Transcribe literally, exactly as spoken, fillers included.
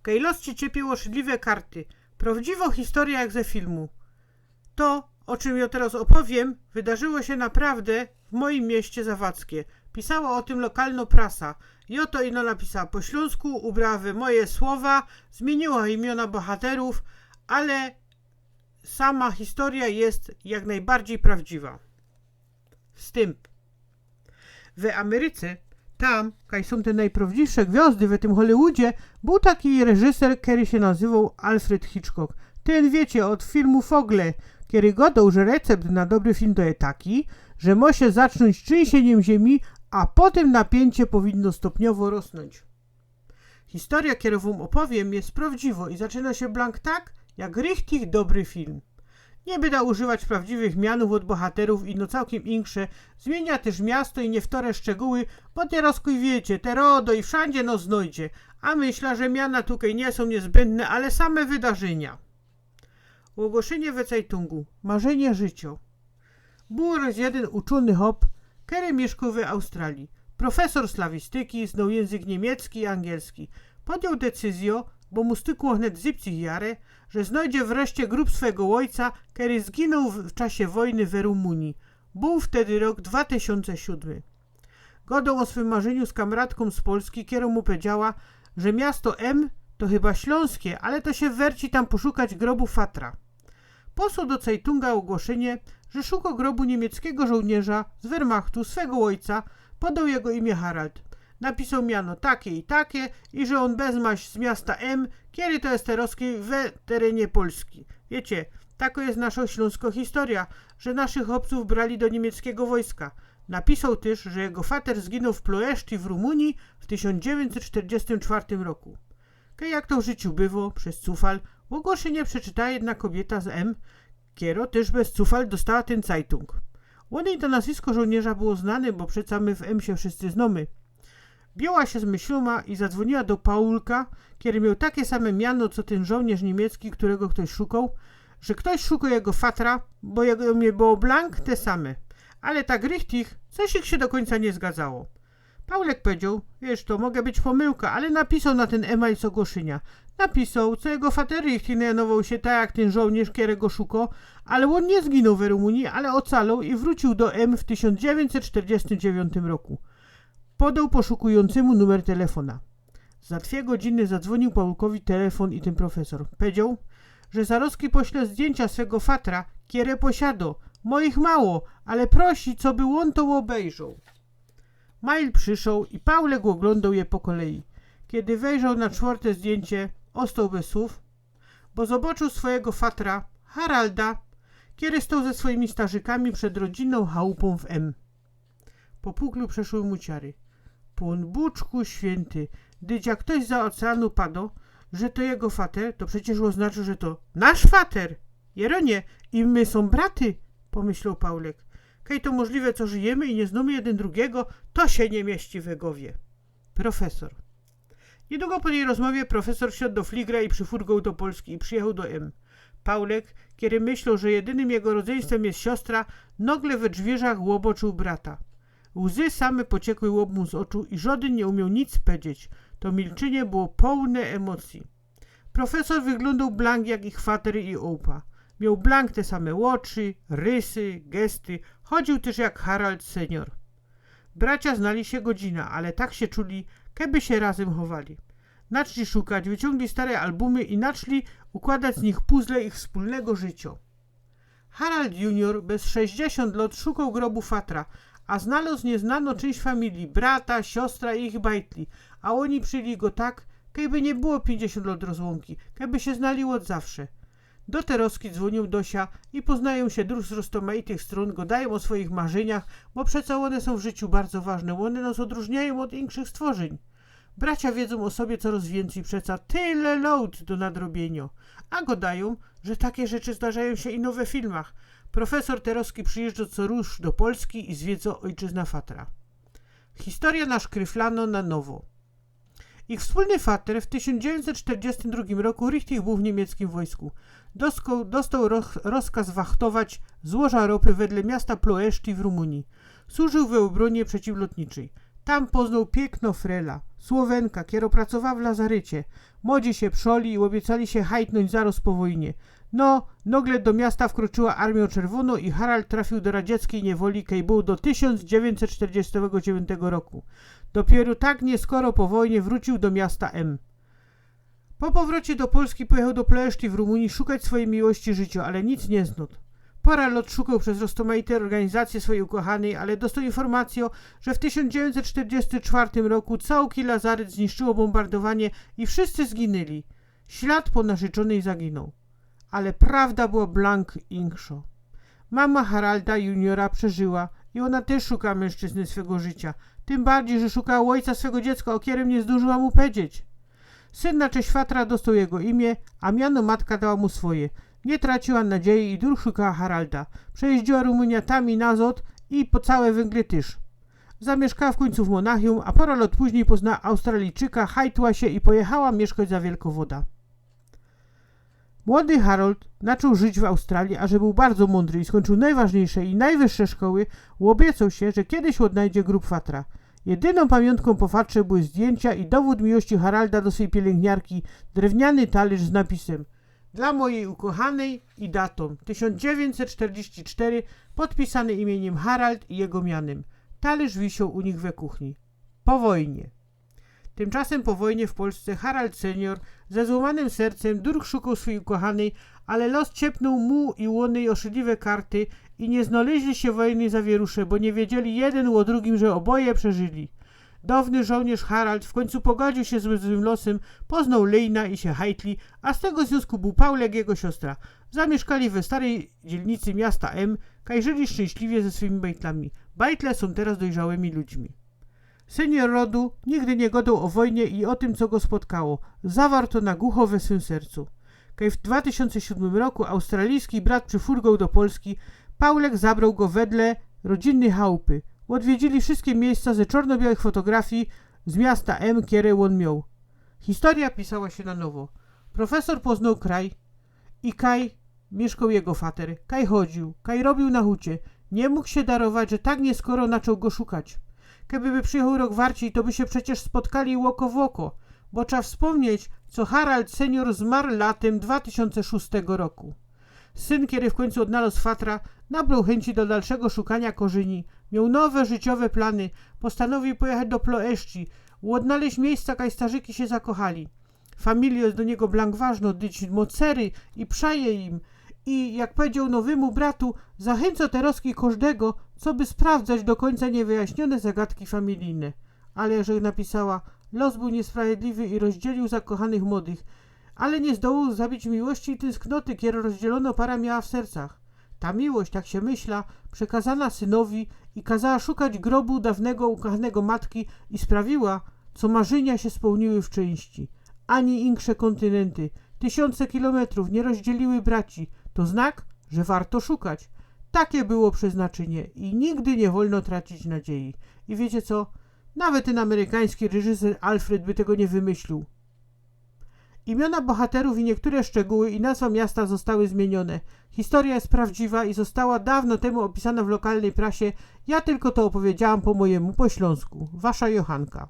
Kej los ci ciepił ô szydliwe karty. Prŏwdziwŏ historyjŏ jak ze filmu. To, ô czym jŏ terŏz ôpowiym, wydarzyło sie naprawdã w mojim mieście Zawadzkie. Pisała ô tym lokalnŏ prasa. Jŏ to ino napisała po ślōnsku, ubrała we moje słowa, zmiyniła imiōna bohaterōw, ale sama historyjŏ je jak nojbardzij prŏwdziwŏ. Wstymp. We Ameryce, tam, kaj sōm te nojprŏwdziwsze gwiŏzdy we tym Hollywoodzie, bōł taki reżyser, kery sie nazywoł Alfred Hitchcock. Tyn, wiycie, ôd filmu Fogle, kery gŏdoł, że recept na dobry film to je taki, że mo sie zaczōńć trzynsieniyma ziymie, a potym napiyńcie powinno stopniowŏ rosnōńć. Historyjŏ, kerõ wōm ôpowiym, je prŏwdziwŏ i zaczynŏ sie blank tak, jak richtig dobry film. Niy byda używać prŏwdziwych mianōw ôd bohaterōw i no cołkiym insze. Zmiyniã tyż miasto i niywtore szczegōły, bo terŏz, kej wiycie, te RODO i wszyndzie nŏs znojdzie. A myślã, że miana tukej niy sōm niyzbōndne, ale same wydarzynia. Ôgłoszynie we cajtungu. Marzynie życiŏ. Bōł rŏz jedyn uczōny chop, kery miyszkoł we Australie. Profesōr slawistyki, znoł jynzyk niymiecki i angielski. Podjōn decyzyjõ, bo mu stykło wnet zipcych jare, że znojdzie wreszcie grōb swego ôjca, kery zginōł w, w czasie wojny we Rumunii. Bōł wtedy rok dwa tysiōnce siōdmy. Gŏdoł ô swym marzyniu z kamratkōm z Polski, kerõ mu pedziała, że miasto M to chyba ślōnskie, ale to sie werci tam poszukać grobu fatra. Posłoł do cajtunga ôgłoszynie, że szukŏ grobu niymieckigo żołniyrzŏ z Wehrmachtu, swego ôjca, podoł jego imiã Harald. Napisoł miano takie i takie i że ôn bezmaś z miasta M, kery to je terŏzki we terenie Polski. Wiycie, takŏ je naszŏ ślōnskŏ historyjŏ, że naszych chopcōw brali do niymieckigo wojska. Napisoł tyż, że jego fater zginoł w Ploeszczi w Rumunii w tysiōnc dziewiyńćset sztyrdziestym czwartym roku. Kej, jak to w życiu bywŏ, bez cufal, ôgłoszynie przeczytała jedna kobiyta z M, kerŏ tyż bez cufal dostała tyn cajtung. Ônej to nazwisko żołniyrzŏ było znane, bo przeca my w M sie wszyscy znōmy. Wziōnła sie z myślōma i zadzwōniła do Paulka, kery mioł take same miano, co tyn żołniyrzŏ niymiecki, kerego ftoś szukoł, że ftoś szukoł jego fatra, bo jego imiã było blank te same. Ale tak richtig, coś ich sie do kōńca niy zgadzało. Paulek pedzioł: „Wiysz, to może być pomyłka, ale napisoł na tyn e-mail z ôgłoszynia”. Napisoł, co jego fater richtig mianowoł sie tak jak tyn żołniyrzŏ, kerego szukoł, ale ôn niy zginoł we Rumunii, ale ôcaloł i wrōciył do M w tysiōnc dziewiyńćset sztyrdziestym dziewiōntym roku. Podoł poszukujōncymu numer telefōna. Za dwie godziny zadzwōniōł Paulkowi telefōn i tyn profesōr pedzioł, że zarozki pośle zdjyńcia swego fatra, kere posiado. Mŏ ich mało, ale prosi, coby ôn to ôbejrzoł. Mail przyszoł i Paulek ôglōndoł je po kolei. Kej wejrzoł na sztwŏrte zdjyńcie, ôstoł bez słōw, bo zobŏczōł swojigo fatra, Haralda, kery stoł ze swojimi starzykami przed rodzinną chałupōm w M. Po puklu przeszły mu ciary. Pōn Bōczku świynty, dydź jak ftoś za ôceanu padŏ, że to jego fater, to przecież ôznaczi, że to nasz fater. Jeronie, i my sōm braty, pomyśloł Paulek. Kej to możliwe, co żyjymy i niy znōmy jedyn drugigo, to sie niy miyści we gowie. Profesōr. Niydługo po tyj rozmowie profesōr siŏdł do fligra i przyfurgoł do Polski i przijechŏł do M. Paulek, kery myśloł, że jedynym jego rodzyństwym je siostra, nogle we drzwiyrzach ôbŏczōł brata. Łzy same pociekły ôbōm z ôczu i żŏdyn niy umioł nic pedzeć. To milczynie było połne emocji. Profesōr wyglōndoł blank jak ich fater i ôłpa. Mioł blank te same ôczy, rysy, gesty. Chodziył tyż jak Harald senior. Bracia znali sie godzinã, ale tak sie czuli, keby sie razym chowali. Naczli szukać, wyciōngli stare albumy i naczli układac z nich puzzle ich wspōlnego życiŏ. Harald junior bez sześćdziesiōnt lŏt szukoł grobu fatra, a znalŏzł niyznanõ czynść familije, brata, siostra i ich bajtli, a ôni przijli go tak, kejby niy było piyńćdziesiōnt lŏt rozłōnki, kejby sie znali ôd zawsze. Do terŏzki dzwōniōm do sia i poznajōm sie drōg z roztōmajtych strōn, gŏdajōm ô swojich marzyniach, bo przeca ône sōm w życiu bardzo ważne, ône nŏs ôdrōżniajōm ôd inkszych stworzyń. Bracia wiedzōm ô sobie corŏz wiyncyj, przeca tyle lŏt do nadrobiyniŏ. A gŏdajōm, że take rzeczy zdarzajōm sie ino we filmach. Profesōr terŏzki przijyżdżŏ co rŏz do Polski i zwiedzŏ ôjczyznã fatra. Historyjŏ naszkryflanŏ na nowo. Ich wspōlny fater w tysiōnc dziewiyńćset sztyrdziestym drugim roku richtig bōł w niymieckim wojsku. Doskoł, dostoł roz-, rozkaz wachtować złoża ropy wedle miasta Ploeszczi w Rumunii. Służył we ôbrōnie przeciwlotniczyj. Tam poznoł piykno frela, Słowenka, kero pracowa w lazarycie. Młodzi sie przoli i ôbiecali sie hajtnōńć zaroz po wojnie. No, nogle do miasta wkroczyła Armiŏ Czerwōnŏ i Harald trafiōł do radzieckyj niewoli, kej bōł do tysiōnc dziewiyńćset sztyrdziestego dziewiōntego roku. Dopiyro tak nieskoro po wojnie wrōciōł do miasta M. Po powrocie do Polski pojechoł do Ploeszczi w Rumunii szukać swojij miłości życiŏ, ale nic niy znŏd. Pora lot szukoł bez roztōmajte ôrganizacje swojij ukochanyj, ale dostoł informacyjõ, że w tysiōnc dziewiyńćset sztyrdziestym czwartym roku cołki lazaryt zniszczyło bōmbardowanie i wszyscy zginyli. Ślad po narzyczōnyj zaginoł. Ale prawda była blank inkszŏ. Mama Haralda juniora przeżyła i ôna tyż szuka myńszczyzny swego życiŏ. Tym bardzij, że szuka ôjca swego dziecka, ô kerym niy zdōnżyła mu pedzieć. Syn na cześć fatra dostoł jego imiã, a miano matka dała mu swoje. Niy traciła nadzieji i durch szukała Haralda. Przejyździła Rumuniã tam i nazŏd i po cołke Wyngry tyż. Zamiyszkała w kōńcu w Monachium, a pora lot późnij poznała Australijczyka, hajtła sie i pojechała miyszkać za Wielkŏ Woda. Młody Harold naczōn żyć w Australii, a że bōł bardzo mōndry i skōńczōł nojważniyjsze i nojwyższe szkoły, ôbiecoł sie, że kejś ôdnajdzie grōb fatra. Jedynōm pamiōntkōm po fatrze były zdjyńciŏ i dowōd miłości Haralda do swojij pielynchniarki, drewniany talyrz z napisym: „Dlŏ mojij ukochanyj” i datōm tysiōnc dziewiyńćset sztyrdziści sztyry, podpisany imiyniym Harald i jego mianym. Talyrz wisioł u nich we kuchni. Po wojnie. Tymczasym po wojnie w Polsce Harald senior ze złōmanym sercym durch szukoł swojij ukochanyj, ale los ciepnōł mu i ônyj ôszydliwe karty i niy znŏleźli sie wojynyj zawierusze, bo niy wiedzieli jedyn ô drugim, że ôboje przeżyli. Downy żŏłniyrz Harald w kōńcu pogodziōł sie ze złym losym, poznoł Lejna i sie hajtli, a z tego zwiōnzku bōł Paulek, jego siostra. Zamiyszkali we staryj dzielnicy miasta M, kaj żyli szczyńśliwie ze swojimi bajtlami. Bajtle sōm teroz dojrzałymi ludźmi. Senior rodu nigdy niy gŏdoł ô wojnie i ô tym, co go spotkało. Zawarł to na gucho we swym sercu. Kej w dwa tysiōnce siōdmym roku australijski brat przifurgoł do Polski, Paulek zabroł go wedle rodzynnyj chałupy. Ôdwiedzili wszyjske miyjsca ze czŏrno-białych fotografij z miasta M, kere ôn mioł. Historyjŏ pisała sie na nowo. Profesor poznoł kraj i kaj miyszkoł jego fater, kaj chodziōł, kaj robiōł na hucie. Niy mōg sie darować, że tak nieskoro naczōn go szukać. Keby by przijechoł rok warcij, to by sie przecież spotkali ôko w ôko, bo trza wspōmnieć, co Harald senior zmarł latym dwa tysiōnce szōstego roku. Syn, kej w kōńcu ôdnalŏz fatra, nabroł chynci do dalszego szukaniŏ korzyni. Mioł nowe życiowe plany. Postanowiōł pojechać do Ploeszczi, ôdnaleźć miyjsca, kaj starzyki sie zakochali. Familijŏ je do niego blank ważno, dyć mocery i przaje im. I, jak pedzioł nowymu bratu, zachynco teroz kożdego, coby sprawdzać do kōńca niywyjaśniōne zagadki familijne. Ale, jak napisała, los bōł niysprawedliwy i rozdzieliōł zakochanych młodych. Ale niy zdołoł zabić miłości i tynknoty, kero rozdzielono para miała w sercach. Ta miłość, tak sie myśla, przekazana synowi i kazała szukać grobu downego ukochanego matki i sprawiła, co marzynia sie spełniły w czyńści. Ani inksze kōntynynty, tysiōnce kilometrōw niy rozdzieliły braci. To znak, że warto szukać. Takie było przeznaczynie i nigdy niy wolno tracić nadziei. I wiycie co? Nawet tyn amerykański reżyser Alfred by tego niy wymyślił. Imiōna bohaterōw i niyktóre szczegōły i nazwa miasta zostały zmiyniyne. Historyjŏ je prawdziwa i została downo tymu ôpisana w lokalnyj prasie. Jŏ tylko to ôpowiedziałam po mojymu, po ślōnsku. Wasza Johanka.